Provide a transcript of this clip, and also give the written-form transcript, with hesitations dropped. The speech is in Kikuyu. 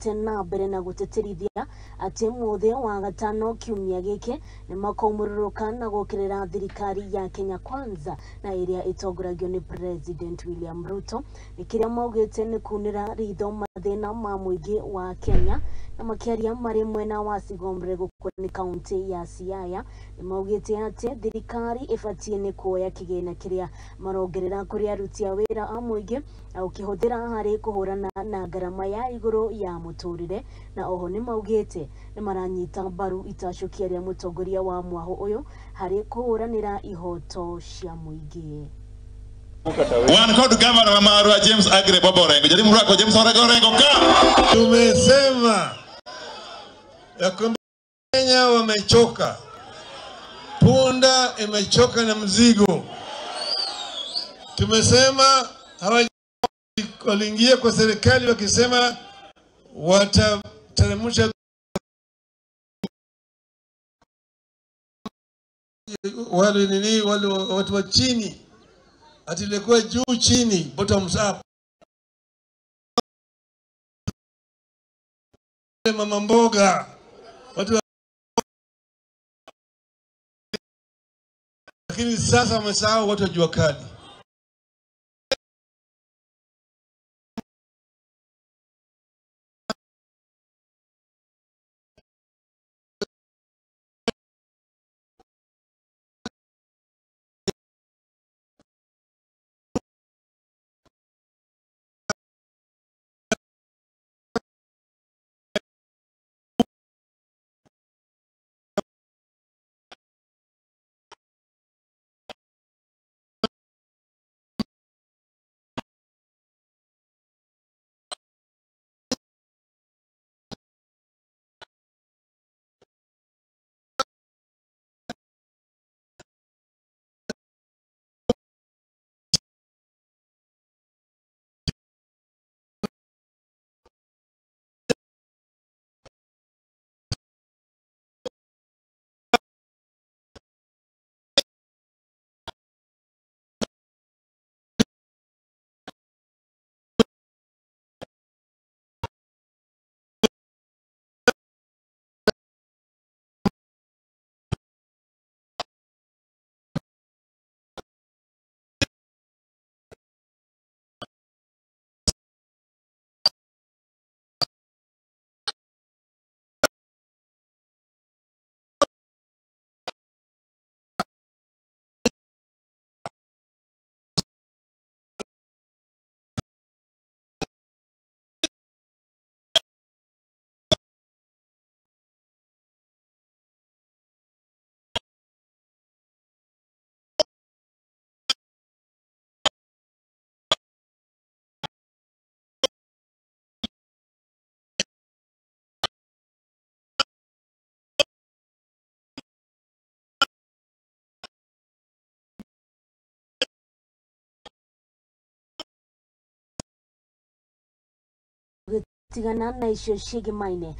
mathiĩte na mbere na gũtĩtĩrithia atĩ mũthĩ wa gatano kiumia gĩkĩ nĩ makomũrũrũka na gũkĩrĩra thirikari ya Kenya Kwanza na ĩrĩa ĩtongoragio nĩ President William Ruto nĩ kĩrĩa maugĩte nĩ kunĩra ritho mathĩna ma mũingĩ wa Kenya na makĩaria marĩ mwena wa Sigombre gũkũ nĩ kaunti ya Siaya nĩ maugĩte atĩ thirikari ĩbatiĩ nĩ kuoya kĩgĩna kĩrĩa marongerera kũrĩ aruti a wĩra a mũingĩ na ũkĩhũthĩra harĩ kũhũrana na ngarama ya igũrũ ya mũtũrĩre na oho nĩ maugĩte nĩ maranyita mbaru itacũkia rĩa mũtongoria wa mwaho ũyũ harĩ kũhũranĩra ihoto cia mũingĩ. Wan kod gavana wa marwa James Aggrey Bob Orengo. Jaribu rwako James Orengo ka. Tumesema ya kwamba Kenya wamechoka, punda imechoka na mzigo. Tumesema hawa waliingia kwa serikali wakisema watateremsha wale nini, wale watu wa chini, ati ilikuwa juu chini, bottoms up. Mama mboga watu, lakini sasa wamesahau watu wa jua kali. Tigana na icio ciĩgimaine.